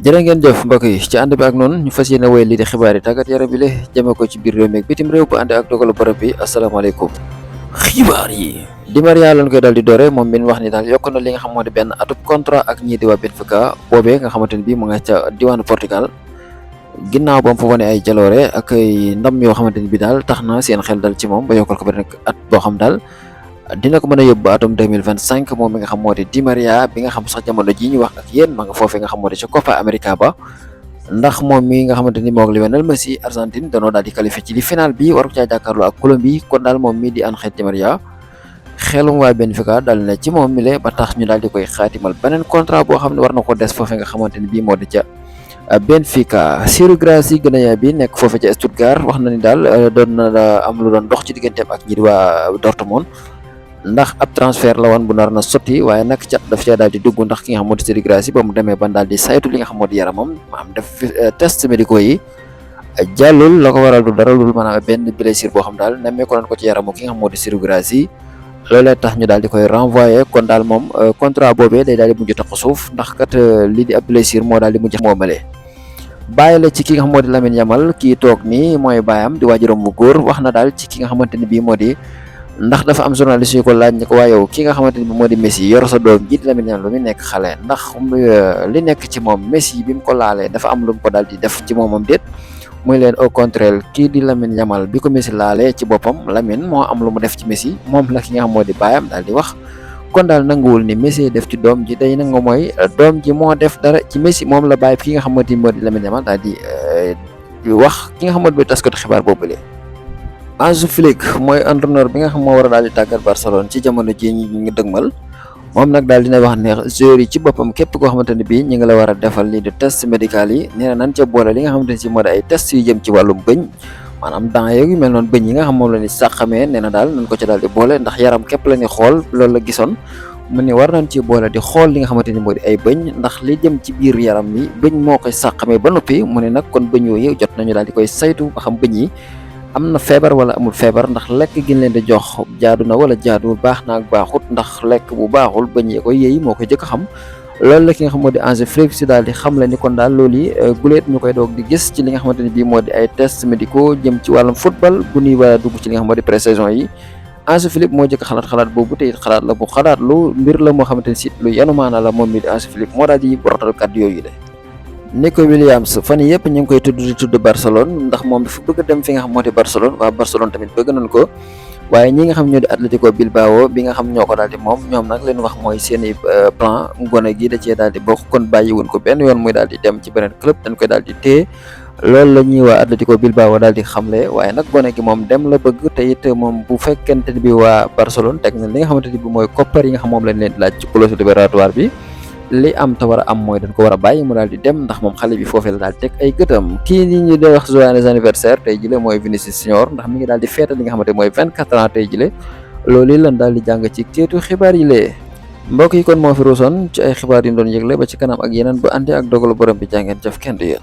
jërë ngeen jëf mbokk yi ci ànd bi ak noonu ñu fas yéene wéy lii di xibaar yi tàggat yaram bi le jëme ko ci biir réew mi ak bitim réew bu ànd ak dogalu borom bi asalaamaaleykum. xibaar yi Di Maria lañ koy daal di doore moom min wax ni daal yokk na li nga xam moo di benn atub contrat ak ñii di waa Benfica boobee nga xamante ni bii mu nga ca diwaanu Portugal ginnaaw ba mu fa wane ay jaloore ak ay ndam yoo xamante ni bii daal tax na seen xel dal ci moom ba yokkal ko ba nekk at boo xam daal dina ko mën a yóbbu atum 2025 moom mi nga xam moo di Di Maria bi nga xam sax jamono ji ñu wax ak yéen ma nga foofee nga xam moo di ca Copa America ba ndax moom mi nga xamante ni moog Lionel Messi Argentine danoo daal di qualifié ci li final bi waru caa jàkkaarloo ak Colombie kon daal moom mii di Ángel Di Maria xelum waa Benfica dal na ci moom mi le ba tax ñu daal di koy xaatimal beneen contrat boo xam ne war na ko des foofee nga xamante ni bii moo di ca Benfica. Ciro Grassi Ganaye bi nekk foofee ca Stuttgart wax na ni daal doon na am lu doon dox ci digganteem ak ñi di waa Dortmund ndax ab transfert la woon bu nar na sotti waaye nag cat daf cee daal di dugg ndax ki nga xam moo di Ciro Grassi ba mu demee ban daal di saytu li nga xam moo di yaramam maanaam def test médicaux yi jàllul la ko waral du dara lul maanaam benn blessure boo xam daal nemmee ko nañ ko ci yaramu ki nga xam moo di Ciro Grassi loolee tax ñu daal di koy renvoyé kon daal moom contrat boobee day daal di mujj tax suuf ndax kat lii di ab blessure moo daal di mujj moomale bàyyi la ci ki nga xam moo di Lamine Yamal kii toog nii mooy baayam di waajuram bu góor wax na daal ci ki nga xamante ni bii moo di ndax dafa am journaliste yu ko laaj ne ko waa yow ki nga xamante ni bi moo di Messi yor sa doom ji di Lamine Yamal lu muy nekk xale ndax li nekk ci moom Messi bi mu ko laalee dafa am lu mu ko daal di def ci moomam déet muy leen au contraire kii di Lamine Yamal bi ko Messi laalee ci boppam Lamine moo am lu mu def ci Messi moom la ki nga xam moo di baayam daal di wax kon daal nanguwul ni Messi def ci doom ji day nangu mooy doom ji moo def dara ci Messi moom la bàyyi ki nga xamante ni moo di Lamine Yamal daal di wax ki nga xamante bi taskatu xibaar boobule. Hansi Flick mooy entraîneur bi nga xam moo war a daal di tàggat Barcelone ci jamono ji ñu ngi dëgmal moom nag daal dina wax ne joueurs yi ci boppam képp koo xamante ne bii ñu ngi la war a defal lii di test médical yi nee na nan ca boole li nga xamante ne si moo di ay test yu jëm ci wàllum bëñ maanaam dents yeeg yu mel noonu bëñ yi nga xam moom la ni sàqamee nee na daal nañ ko ci daal di boole ndax yaram képp la ni xool loolu la gisoon mu ne war nañ ci boole di xool li nga xamante ni moo di ay bëñ ndax li jëm ci biir yaram ni bëñ moo koy sàqamee ba noppi mu ne nag kon bëñ yooyu jot nañu daal di koy saytu ba xam bëñ yi am na feebar wala amul feebar ndax lekk gi leen di jox jaadu na wala jaaduwul baax na ak baaxut ndax lekk bu baaxul bañ yee koy yéey moo koy jëkk a xam loolu la ki nga xam moo di Hansi Flick si daal di xam la ni kon daal loolu yi guleet ñu koy doog di gis ci li nga xamante ni bii moo di ay tests médicaux jëm ci wàllum football bu ñuy war a dugg ci li nga xam moo di pré-saison yi Hansi Flick moo jëkk xalaat boobu te it xalaat la bu xalaat lu mbir la moo xamante ni si lu yanu maana la moom mi di Hansi Flick moo daal di rotal kàddu yooyu de Nico Williams fan yëpp ñu ngi koy tudd Barcelone ndax moom dafa bëgg dem fi nga xam moo di Barcelone waa Barcelone tamit bëgg nañ ko waaye ñi nga xam ñoo di Atlético Bilbao bi nga xam ñoo ko daal di moom ñoom nag leen wax mooy seeni plan ngone gi da cee daal di bokk kon bàyyiwuñ ko benn yoon muy daal di dem ci beneen club dañ koy daal di téye loolu la ñuy waa Atlético Bilbao daal di xamle waaye nag gone gi moom dem la bëgg te it moom bu fekkente ni bi waa Barcelone teg na li nga xamante ni bi mooy koppar yi nga xam moom lañ leen di laaj ci clause libératoire bi li am te war a am mooy dañ ko war a bàyyi mu daal di dem ndax moom xale bi foofee la daal teg ay gëtam kii ni ñu di wax joyeux anniversaire tey jile mooy Vinicius Junior ndax mi ngi daal di feetal li nga xamante mooy 24 ans tey jile loolu lan daal di jàng ci keetu xibaar yi lee mbokk yi kon moo fi ruusoon ci ay xibaar yi ñu doon yëgle ba ci kanam ak yeneen bu àndee ak dogalu borom bi jàngeen jëf kenn du yéen